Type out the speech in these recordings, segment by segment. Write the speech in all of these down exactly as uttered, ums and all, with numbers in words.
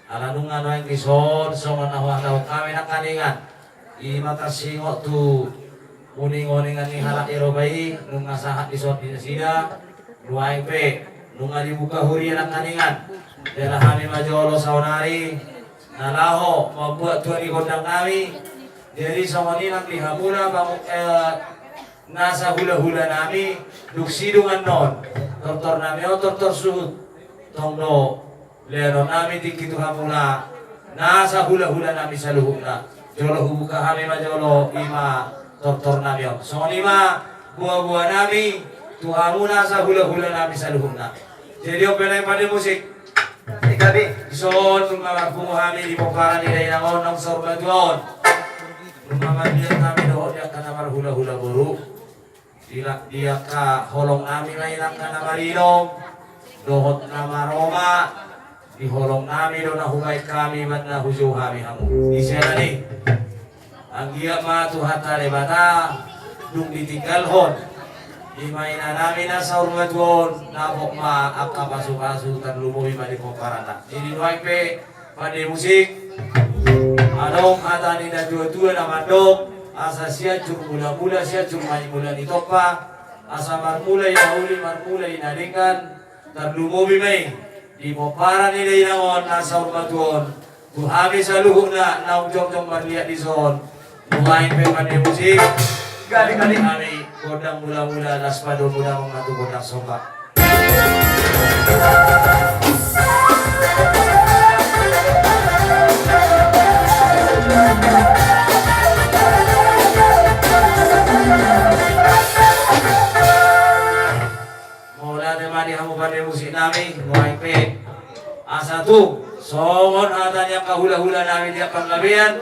Ala nunga nuaeng dison songon na huhatahon hami nangkaningan, i ma tarsingot tu uninguningan ni halak Eropa i, nunga sahat dison di nasida. Nuaeng pe nunga dibuka huria nangkaningan, jala hami ma jolo saonari na laho mambuat tua ni gondang nami. Jadi songon i nang di hamuna bangun, eh, nasa hulahula nami, dung sidung annon tortor nami on tortor suhut. Tong do lehonon nami tingki tu hamuna nasa hulahula nami saluhutna. Jolo hubuka hami ma jolo i ma tortor nami on. Songon i ma boaboa nami tu hamu nasa hulahula nami saluhutna. Jadi on pe lae pande musik. Dison nunga marpungu hami di pomparan ni dainang on naung saur matua on. Nunga marliat hami dohot di angka na marhulahula boru. Di la-, di angka holong nami ma i angka na marinom dohot na maroma. Di holong nami do na hubaen hami, baen na hujou hami hamu. Di siala ni i, anggiat ma Tuhanta Debata dung ditinggalhon i ma ina nami na saur matua on, dapot ma angka pasupasu, tarlumobi ma di pomparanna. Jadi nuaeng pe pande musik, adong hata ni natuatua na mandok, asa sianjur mulamula, sianjur ma i mula ni tompa, asa marmula i na uli, marmula i na denggan. Tarlumobi ma i di pomparan ni dainang on na saur matua on, tu hami saluhutna naung jongjong marliat dison. Nuaeng pe pande musik, gabe hami gondang mulamula, laos padomu damang ma tu gondang somba. Mauliate ma di hamu pande musik nami, nuaeng pe asa tung songon hata ni angka hulahula nami di angka panggabean,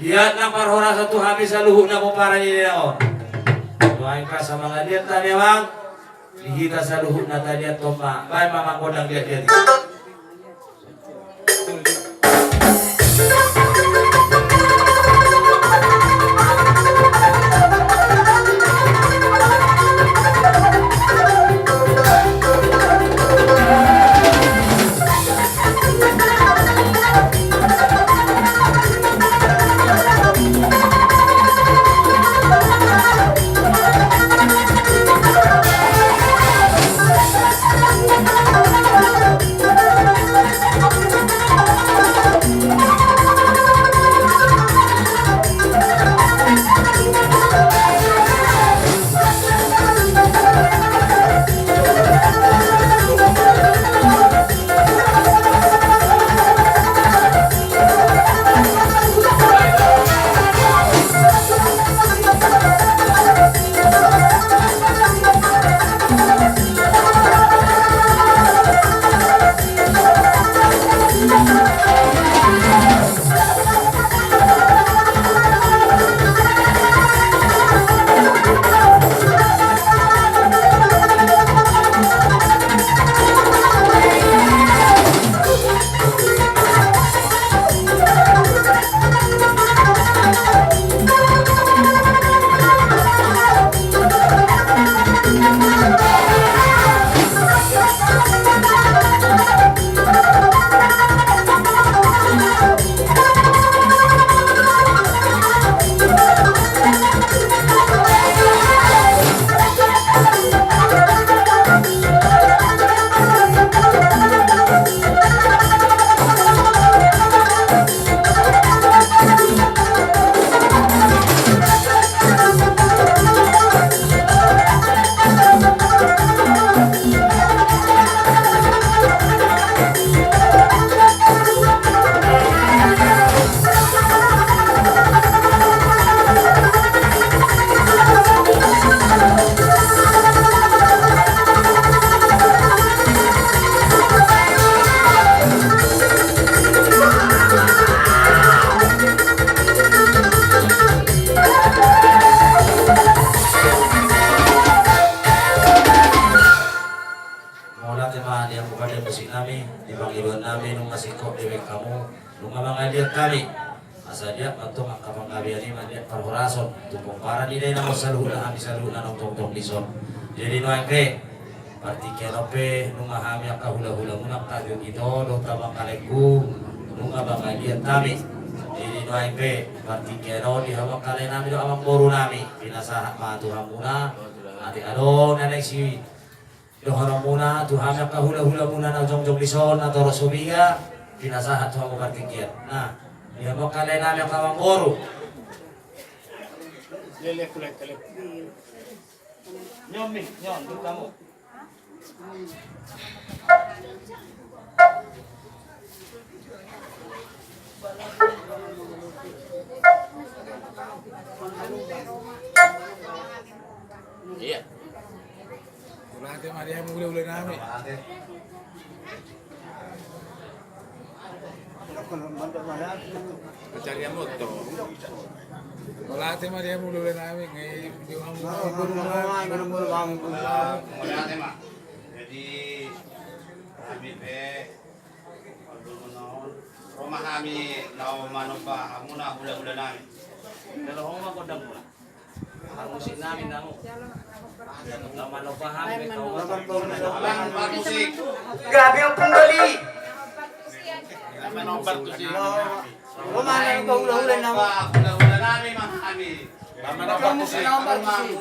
liat nang parhorasan tu hami saluhutna pomparan ni dainang on. Nuaeng pe asa mangaliat hami amang, di hita saluhutna taliat tompa, baen ma amang gondang liat-liat i. Mauliate ma di hamu pande musik nami, di pangidoan nami nunga singkop dibaen hamu, nunga mangaliat hami. Asa liat ma antong angka panggabean i, mangaliat parhorason tu pomparan ni dainang on saluhutna, hami saluhutna naung tongtong dison. Jadi nuaeng pe Partingkian on pe nunga hami angka hulahulamuna, angka ito dohot amang kalengku, nunga mangaliat hami. Jadi nuaeng pe partingkian on di hamu angka laenami dohot amangborunami, pinasahat ma tu hamuna. Ate adong na naeng sidohononmuna tu hami angka hulahulamuna na jongjong dison, na torop so piga, pinasahat tu hamu partingkian. Nah, di hamu angka laenami, angka amangboru. Lele, kulek, kulek. Nyon mi, nyon, duduk kamu. Iya. Mauliate ma di hamu hulahula nami. Pancarian motor. Mauliate ma di hamu hulahula nami, ngai di hamu. Mauliate ma. Jadi hami pe, ro ma hami laho manomba hamuna hulahula nami. Laho ma gondang muna. Parmusik nami nang. Nama lo paham be kau. Parmusik. Gabe ompung bali. Nama nomor tusi. Rumah nami kau hula-hula nang. Hula-hula nami mah kami. Nama nomor tusi. Nomor tusi.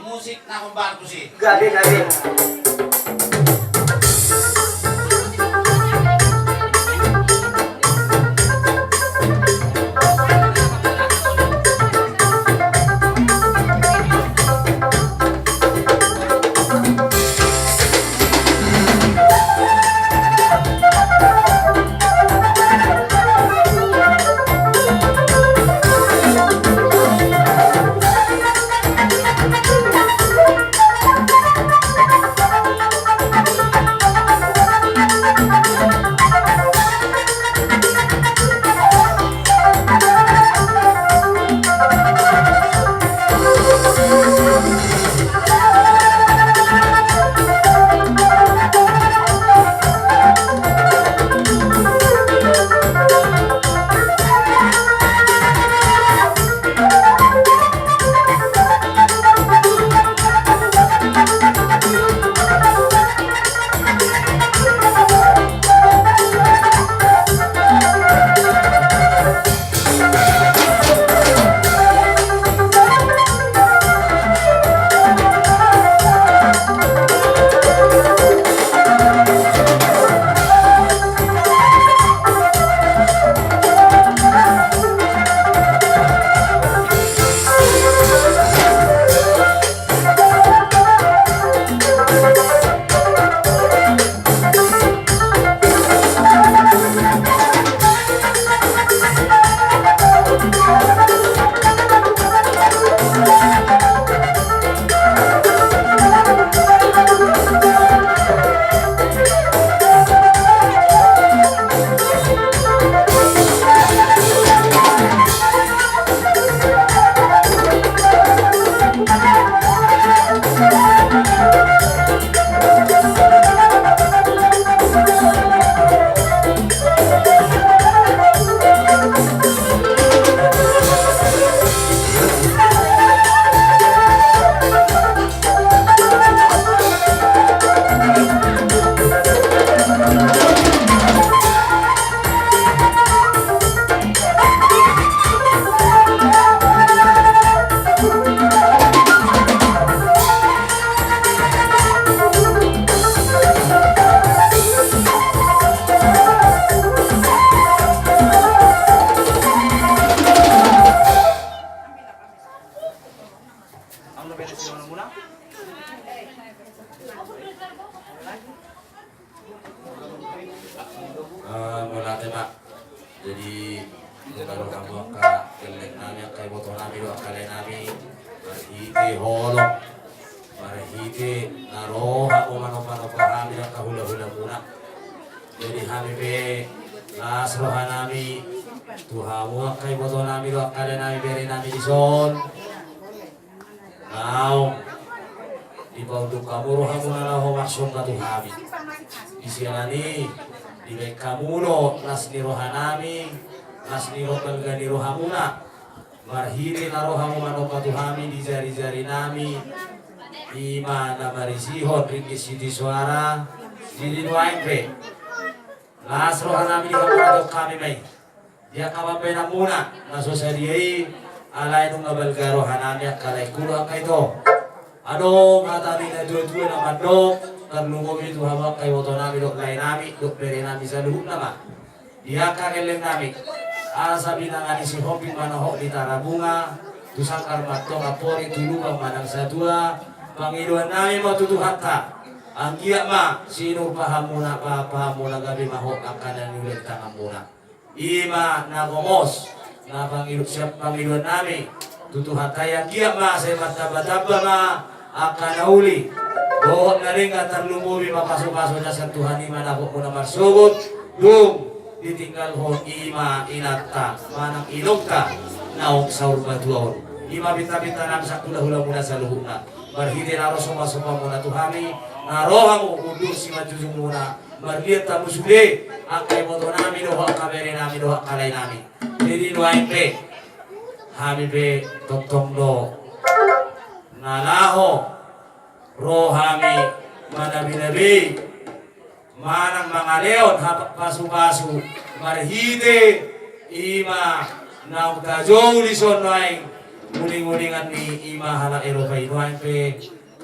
Musik na hombar tusi. Gabe, gabe. Ah, mauliate ma. Jadi, ro hamu angka gelleng nami, angka iboto nami dohot angka lae nami, marhite holong, marhite na ro hamu manomba-nomba hami angka hula-hula muna. Jadi hami pe las roha nami tu hamu angka iboto nami dohot angka lae nami, bere nami dison. Naung dipaunduk hamu rohamuna laho marsomba tu hami. Di siala ni i dibaen hamu do las ni roha nami, las ni ro balga ni rohamuna. Marhite na ro hamu manomba tu hami di jari-jari nami, Ima na marisihon ringgit sitio soara. Jadi nuaeng pe las rohanami di hamuna, dok hami ma i. Di angka pambahenanmuna na so sadia i, alai nunga balga rohanami angka laengku dohot angka ito. Adong hata ni na tuatua na mandok, tarlumobi tu hamu angka ibotonami dohot laenami dohot berenami saluhutna ma. Di angka gellengnami, asa binanga ni Sihombing manahok di Tarabunga, tu sanggar ma antong amporik, tu lubang manang satua. Pangidoannami ma tu Tuhanta, anggiat ma sinur pahanmuna, pa-, pahanmuna gabe ma hot angka na niula di tanganmuna. Ima na gomos, na pangido-, siap pangidoannami tu Tuhanta i, anggiat ma sai martambatamba ma angka na uli dohot na denggan, tarlumobi ma pasupasu na sian Tuhan i manapotmuna marsogot, dung ditinggalhon ima inanta manang inongta naung saur matua on. Ima pintapintanami, sahulahulamuna saluhutna. Marhite na ro sombasombaonmuna tu hami, na ro hamu undur simanjujungmuna, marliat hamu sude angka ibotonami dohot angka berenami dohot angka laenami. Jadi nuaeng pe, hami pe tongtong do na laho ro hami manabinabei manang mangalehon hata pasupasu marhite ima naung tajou dison nuaeng, uling-ulingan ni ima halak Eropa i. Nuaeng pe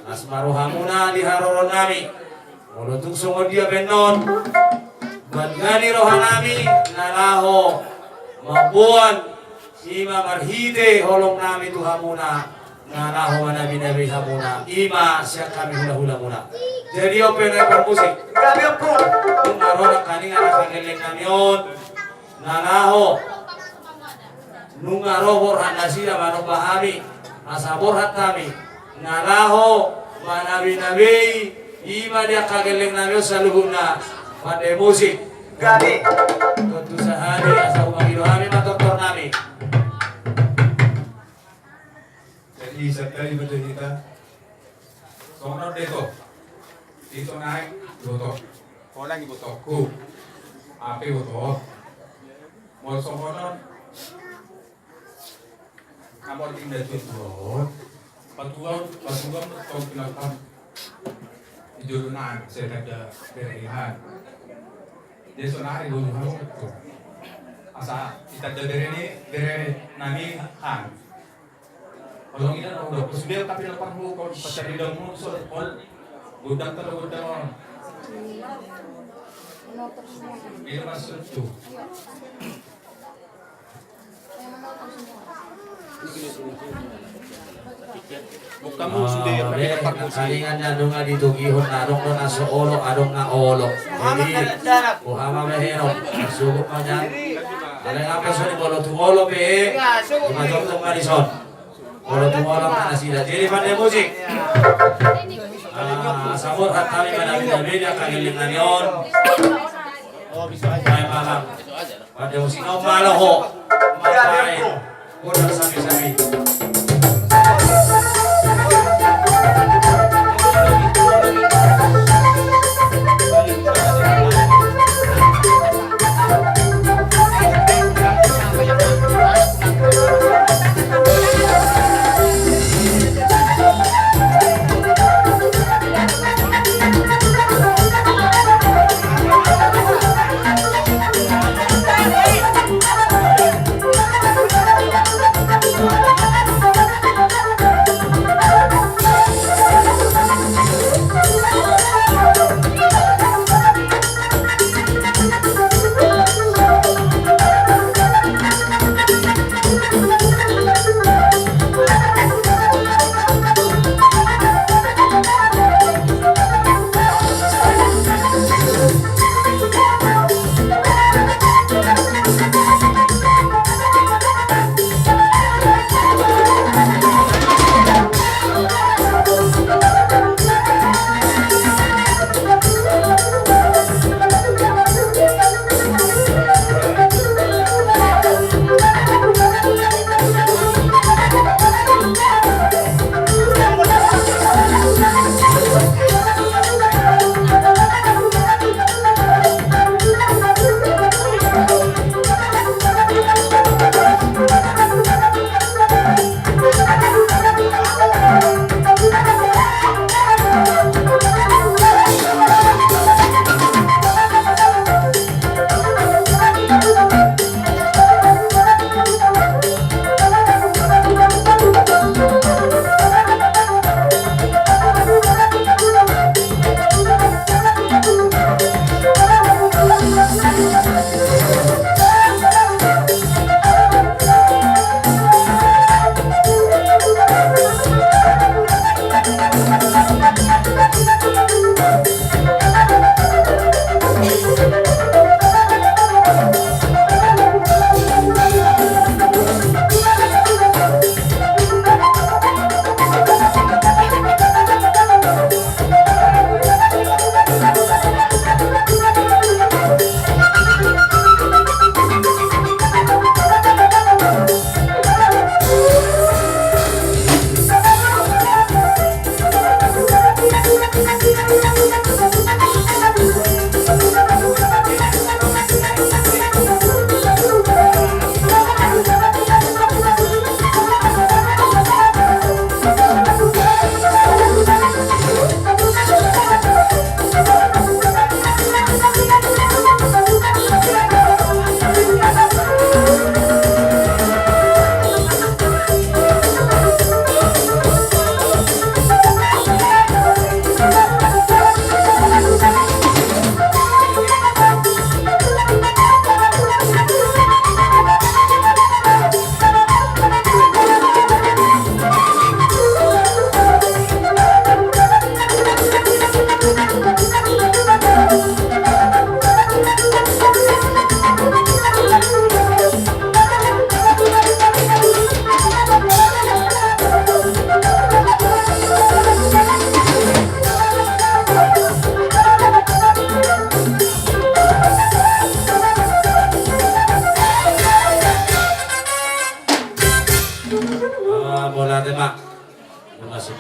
las ma rohamuna di haroronnami. Molo tung songon dia pe annon, balga ni rohanami na laho mamboan ima marhite holongnami tu hamuna, na laho manabinabei hamuna ima sian hami hulahulamuna. Jadi on pe, naeng parmusik. Gabe, Ompung. Nunga ro nangkaning angka gellengnami on na laho, nunga ro borhat nasida manomba hami, asa borhat hami na laho manabinabei ima di angka gellengnami on saluhutna. Pande musik. Gabe. Tontu sahali asa humangido hami ma tortornami. Jadi, sadari ma jo hita. Songon on do ito. Ito naeng iboto. Ho nang ibotongku. Ahu pe iboto. Molo songon on, na molo tinggal tu on, patuan, patuan tong pinalkan. Di jolo nang, saya tak ada bere ni han. Dia sonari bolu hau tu. Asa, kita ada bere ni, bere nami han. Holong ina na udah, pas dia tapi lapar lu, kau pacar di dalam mulut, so, kol, godang terus godang. Ini maksud tu. Bukan musuh dia, tapi lapar musuh. Kalingan na nunga ditogihon, na adong do na so olo, adong na olo. Jadi, boha ma bahenon, sugup ma nian. Alai nga pe songon i, molo tung olo pe, ima tongtong ma dison. Molo tung olo ma nasida. Jadi pande musik. Ah, asa borhat hami manabinabei di angka gellengnami on. Baen ma. Pande musik na on ma laho. Mapain. Godang sapi-sapi.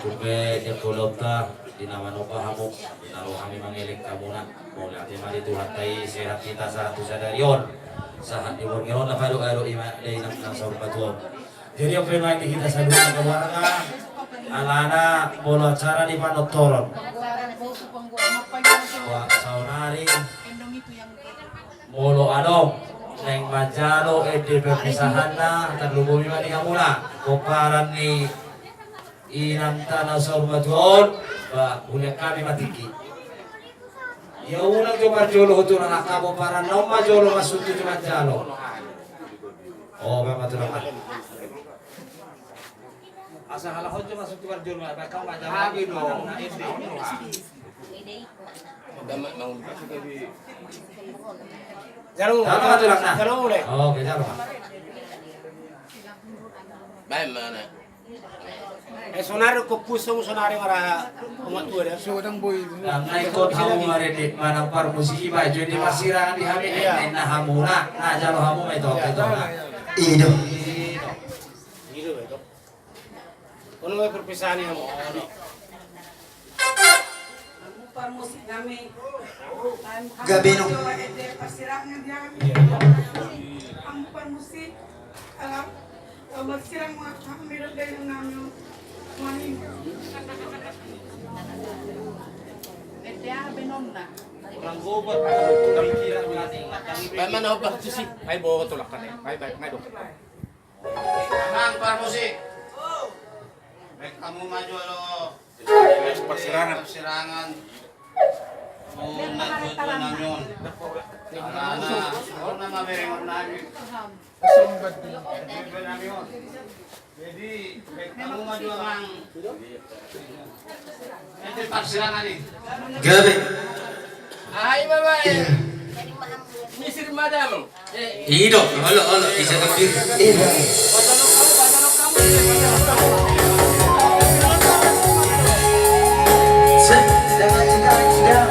Tung pe di angka ulaonta di na manomba hamu, di na ro hami mangelek hamuna. Mauliate ma di Tuhanta i, sehat hita sahat tu sadari on, sahat di borngin on, na padoadoi ma di inang na saur matua on. Jadi on pe nuaeng di hita saluhutna, alana molo acara ni panontoron, saonari molo adong naeng manjalo ende perpisahanna, tarlumobi ma di hamuna pomparan ni inanta na saur matua on. Ba, hulean hami ma tingki. Ia unang jo parjolo ho tu na, angka pomparanna on ma jolo masuk tu jo manjalo. O, ba, ma tu na. Asa halak on jo masuk tu parjolo, ba, angka manjalo. Hami do. Jalo, jalo ma tu na. Jalo, ule. Oke, jalo ma. Baen ma na. Eh, sonari ko pusung, sonari mara umat tua dia. Sudah boy. Nah, na ingkon hamu marende manang parmusik i, ba jo di parsirangan di hami, eh, na hamuna, na jalo hamu ma i to, i to na. I do. I do, i do. Ono ma perpisahan i hamu. Parmusik nami. Gabe no. Parsirangan di hami. Hamu parmusik. Alam. Parsirang ma hami do dainang nami. Mani. Ete aha benonna. Orang gobat. Paman obat tu si. Ai bo tolak kan. Ai baik ngai do. Amang parmusik. Baen hamu ma jolo. Parsirangan. Parsirangan. Alana, alana mamereng nami. Jadi, baen hamu ma jolo, Amang. Ente parsirangan i. Gabe. Ai, Bapak. Iya. Misir madam. I do, olo, olo, bisa kepir. Iya. Set, jangan, jangan, jangan.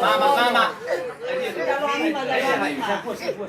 Mama, mama.